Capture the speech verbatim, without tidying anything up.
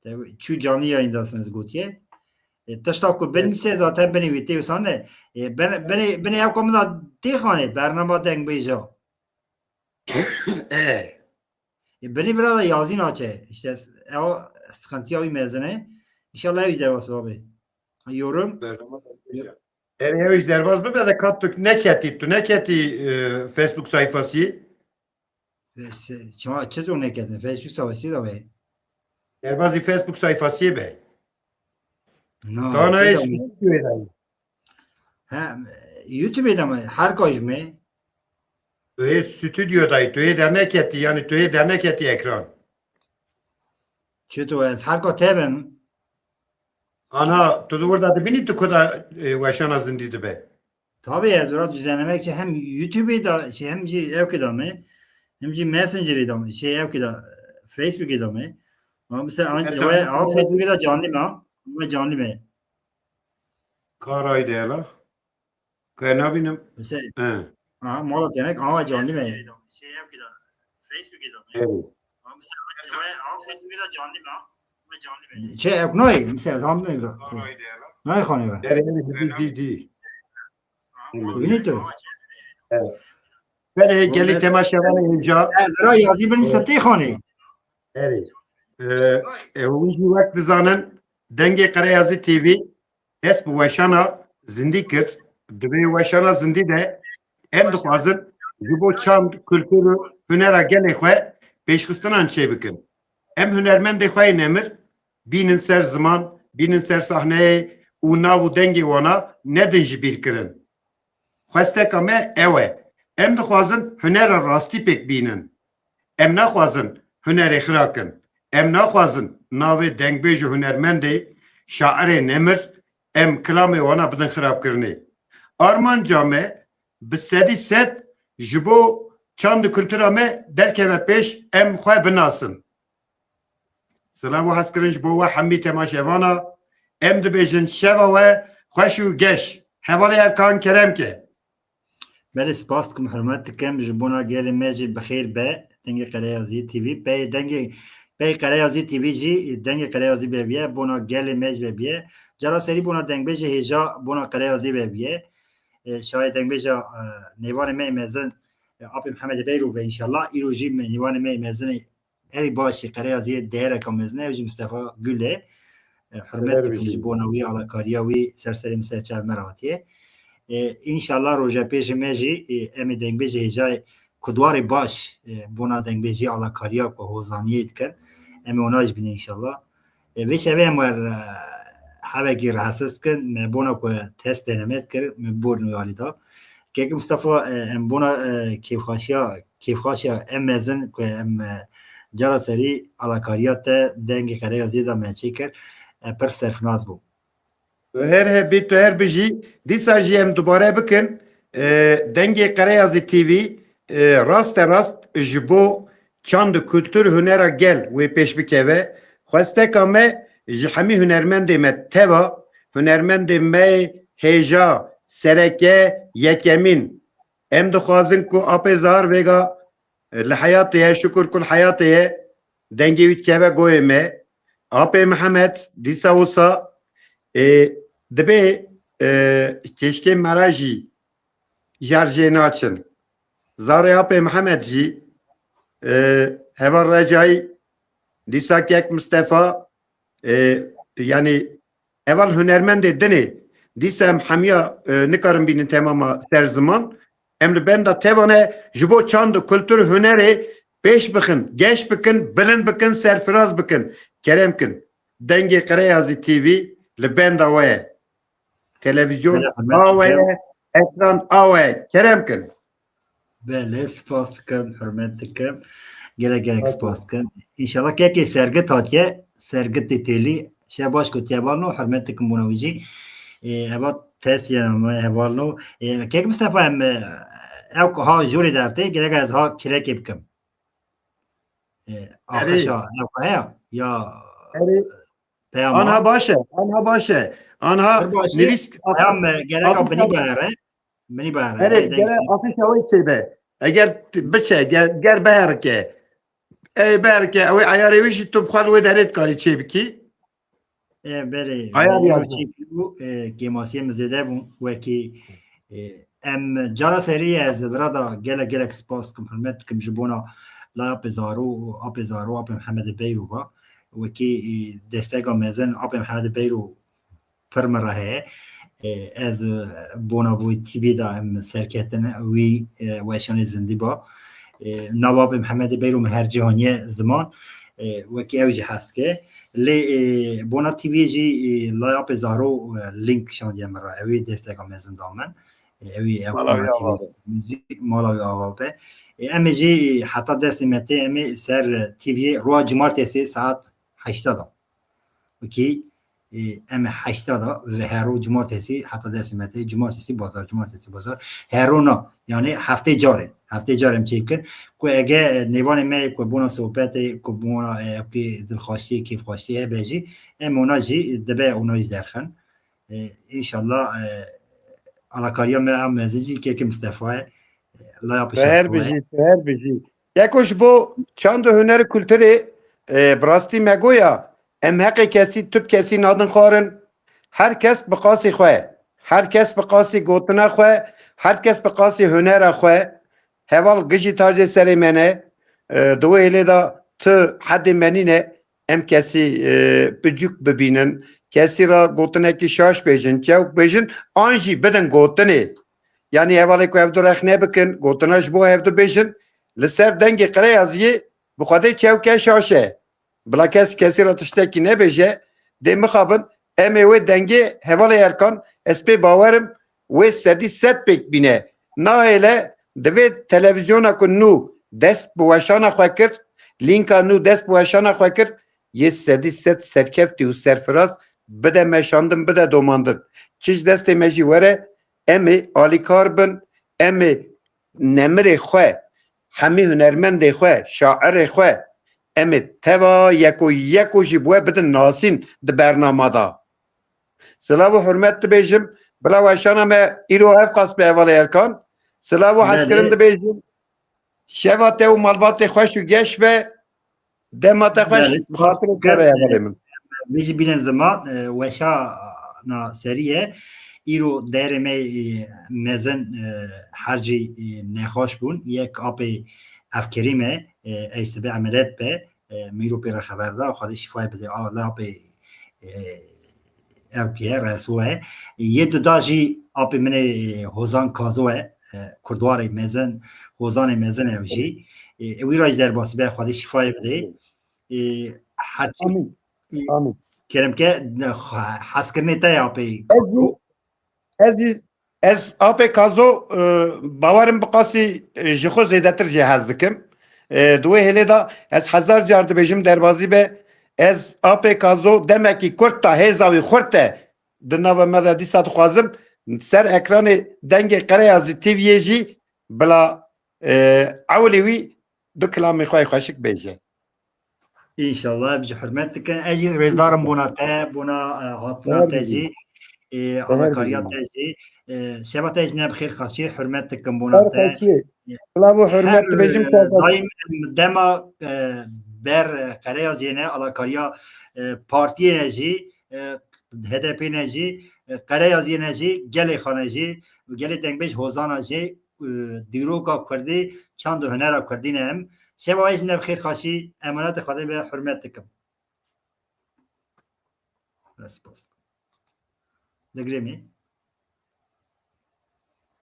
Te çû canî yayında siniz gotiye. E, tişta ku binivîse zaten binê wî tê wisa ne. E, ben, binê, binê ew komila tê xanê, bernama dengbêja. E. E, binê vira da yazî naçe. İşte s-, ew sıkıntıya wî mezin e. İnşallah ew jî derbas bibe. Yorum. Bernama dengbêja. Erê, ew jî derbas bibe de ka tu neketî, tu neketî, e, Facebook sayfasî. Çima çi tu neketin? Facebook sayfasî de be. Derbazî Facebook sayfasî be. Na, Dana tê ê de mi? Stüdyoyê de. Ha, YouTube de mi? Her kajme. Tu ê stüdyoda yî, tu ê derneketî, yani tu ê derneketî ekran. Çi tu ez her ka tebim? Ana, tu di wir de dibînî tu ku da, e, weşana zindî dibe? Tabii ez ora düzenlemek için hem YouTube'ê da şey hem jî evkê da me, hem jî Messenger'ê da me, şey evkê da, Facebook'ê da me. Ama mesela an-, Mesela ve, ama Facebook'ê da canlı mı? Ama canlı mı? Karayda la. Kaya nabînim. Mesela, He. Aha, mala tenek, ama canlı mı? Şey evkê da, Facebook'ê da me. Evet. Ama mesela, ama Facebook'ê da canlı mı? Ama canlı mı? Şey, evk nayê, mesela, tam ne güzel. Karayda la. Nayê xanê be. Erê, erê, dî, dî. Bînî tu? Evet. Belê gelî temaşevanê hêja. Ez ra yazî bin setê xanê. Erê. E, e, hûn jî wek dizanin, Dengê Qereyazî T V dest bi weşana zindî kir. Di vê weşana zindî de em dixwazin ji bo çand, kultur û hunera gelê xwe pêşxistinan çêbikin. Em hunermendê xwe yê nemir bînin ser ziman, bînin ser sahneyê û nav û dengê wana nedin ji bîr kirin. Xwesteka me ew e. Em dixwazin hunera rastî pêk bînin. Em naxwazin hunerê xira kin. Em naxwazin navê dengbêj û hunermendê, şairê nemir, em kilamê wana bidin xirabkirinê. Armanca me bi sedî sed ji bo çand û kultura me derkeve pêş, em xwe binasin. Silav û hezkirin ji bo we hemî temaşevana. Em dibêjin şeva we xweş û geş. Hevalê Erkan kerem ke. Belê spas dikim, hurmet dikim. Ji bona gelê me jî bi xêr be. Dengê Qereyazî T V. Pey dengê, pey Qereyazî T V jî, dengê Qereyazî vebiye. Bona gelê me jî vebiye. Cara serî bona dengbêjê hêja, bona Qereyazî vebiye. E, şayê dengbêja, e, nêvanê me yê mezin, e, Apê Mihemedê Beyro be înşallah. Îro jî me, nêvanê me yê mezin ê Erê başî, Qereyazî yê değereka mezin e, ew jî Mistefa Gul e. E, hurmet dikim ji bona wî, alakariya wî ser serê min, ser çavê me re hatiye. E, înşallah roja pêşê me jî, e, em ê dengbêjê hêjayê ku di warê baş, e, bona dengbêjî alakariya ku hozaniyê dikin. Em ê wana jî bînin înşallah. E, vê şevê em wer, e, hevekî rahatsiz dikin. Me bona ku test deneme dikir, me bor nû alî da. Kek Mistefa, e, em bona, e, kêfxaşiya, kêfxaşiya em mezin ku em, e, cara serî alakariya te dengê Qereyazî da me çêkir, e, pir serfinaz bûm. Tu her hebî, tu her bijî. Dîsa jî em dubare bikin. E, Dengê Qereyazî T V, e, raste rast ji bo çand û kultur hunera gel wê pêş bikeve. Xwesteka me ji hemî hunermendê me teva, hunermendê me hêja, sereke, yekemîn. Em dixwazin ku Apê Zahar Vêga, e, li heyatê ye, şukur ku li heyatê ye, dengê wî dikeve goyê me. Apê Mihemed dîsa wisa, e, dibê, e, keşkê me re jî jar jê naçin. Zarê Apê Mihemed jî, e, heval Recayî, dîsa kek Mistefa, e, yanî heval hunermendê dinê, dîsa em hemiya, e, nikarin bînin temama ser ziman. Em li benda teva ne ji bo çand û kultur hunerê pêş bixin, geş bikin, bilind bikin, serfiraz bikin. Kerem kin. Dengê Qereyazî T V li benda we ye. Televîzyon Belê, hurmet a we dikim. Ye, ekran a we ye. Kerem kin. Belê, spas dikim, hurmet dikim. Gelek gelek spas dikim. Înşallah kekê Sergit hatiye, Sergitê Têlî. Şev baş gotiye hevalno, hurmet dikim bona wî jî. Ê, eva test ye me hevalno. Ê, kek Mistefa em, e, ew ku ha jorê dertê, gerek ez ha kirekê bikim. Ê, Erê. Axişa ew ku heye ya Erê. Peyama. Anha baş e, anha baş e. Anha Pir baş e. Nivîsk Peyam, e, gereka binî bihere. Binî bihere. Erê, gere afişa wê çêbe. Eger t-, biçe, ger, ger biherike. Ey belke, ew ê eyarê wî jî tu bi xwe li wê derê dikarî çê bikî. E, belê, Ayar belê, yazdım. Çêkiribû, e, kêmasiyê min zêde bûn. Wekî, e, em cara serî ye, ez li vira da gelek, gelek spas dikim, hurmet dikim ji bona laya apê Zaro, apê Zaro, apê Mihemedê Beyro ba. Wekî, e, destega mezin apê Mihemedê Beyro pir min re heye. E, ez, e, bona bo T V da em serketin wî, e, weşanê zindî ba. E, nava apê Mihemedê Beyro min her cî haniye ziman. E, wekî ew jî hes ke. Lê, e, bona T V jî, e, laya apê Zaro, e, link şandiye min re. Ew ê desteka mezin da min. E, ew ê ew Mala wî ava be. Mala wî ava be. E, em ê jî heta destê me tê, em ê ser T V roja cumartesê saet heşta da. Wekî, e, em ê heşta da ve her roj cumartesî heta destê me tê, cumartesî bazar, cumartesî bazar. Her roj na, yani heftê carê. Heftê carê em çê bikin. Ku ege, e, nêvanê me ku bona sohbetê, ku bona, e, ku dilxweşiyê, kêfxweşiyê hebe jî, em ona jî dibe ona jî derxin. E, înşallah, e, alakariya me a mezin jî kêkê Mistefa ye. E, laya Bi her pişa bijî, bi her bijî. Yeko ji bo çand û huner û kulturê, e, bi rastî me goya, em heqê kesî, tu bi kesî nadin xwarin. Her kes bi qasî xwe, her kes bi qasî gotina xwe, her kes bi qasî hunera xwe. Heval gijî tacê serê me ne. E, di wê hêlê de tu hedê me nîne, em kesî, e, bicûk bibînin, kesî re gotinekî şaş bêjin, çewk bêjin, an jî bidin gotinê. Yanî hevalê ku hevdu rexne bikin, gotina ji bo hevdu bêjin, li ser dengê qireyaziyê bi xwedê çewke şaş e. Bila kes kesî re tiştekî nebêje, dê mixabin, em ê wê dengê hevalê Erkan, ez pê bawer im, wê sedî sed pêk bîne. Nahêle divê televîzyona ku nû dest bi weşana xwe kir, lînka nû dest bi weşana xwe kir, yê sedî sed serkeftî û serfiraz bide meşandin, bide domandin. Çi ji destê me jî were, em ê alîkar bin, em ê nemirê xwe, hemî hunermendê xwe, şairê xwe, em ê teva yeko yeko jî bi we bidin nasîn di bernama de. Silav û hurmet dibêjim, bila weşana me îro ev qas be hevalê Erkan. Silav û hezkirin Belê. dibêjim. Şeva te û malbatê xweş û geş be. Dema te xweş, Belê, bi xatirê spas te re dikim. hevalê min. Vê jî bînin ziman, e, weşana serî ye. Îro derê me, e, mezin, e, her cî, e, nexweş bûn. Yek apê Evkerîm e, e, ey sibe emeliyat be. E, min îro pê re xeber da, Xwedê şîfayê bide. A, lê apê, e, ew ki ye, Reso e. Yê duda jî apê min ê, e, Hozan Kazo e. E, kurdwarê mezin, Hozanê mezin ew jî. E, wî re jî derbasî be, Xwedê şîfayê bide. E, het-, Amîn. e, Amîn. Kerem ke, ne, xwe-, hezkirinê te ya pê. Ez jî, ez jî, ez apê Kazo, e, bawerim bi qasî, e, ji xwe zêdetir jê hez dikim. E, di wê hêlê de ez hezar car dibêjim derbazî be. Ez apê Kazo demekî kurt ta hêza wî xurt e. Di nava me de dîsa dixwazim ser ekranê dengê Qereyazî T V'yê jî bila, e, ewlê wî du kilamê xwe yê xweşik bêje. Înşallah, em jî hurmet dikin. Ez jî rêzdarim bona te, bona, e, hatina Her te bijî. jî, e, Her alakariya bijî. te jî. E, şeva te jî ne bi xêr xaşî, hurmet dikim bona Her te. xaşî. Silav û hurmet Her, dibêjim e, şeva. daim em dema, e, ber, e, Qereyaziyê ne, alakariya, e, partiyê ne jî, e, H D P ne jî, e, Qereyaziyê ne jî, gelê xwe ne jî, û gelê dengbêj Hozana jî, e, dîroka Kurdî, çand û hunera Kurdî ne em. Şeva we jî ne bi xêr xaşî, emanetê Xwedê be, hurmet dikim. Spas. Digirê me.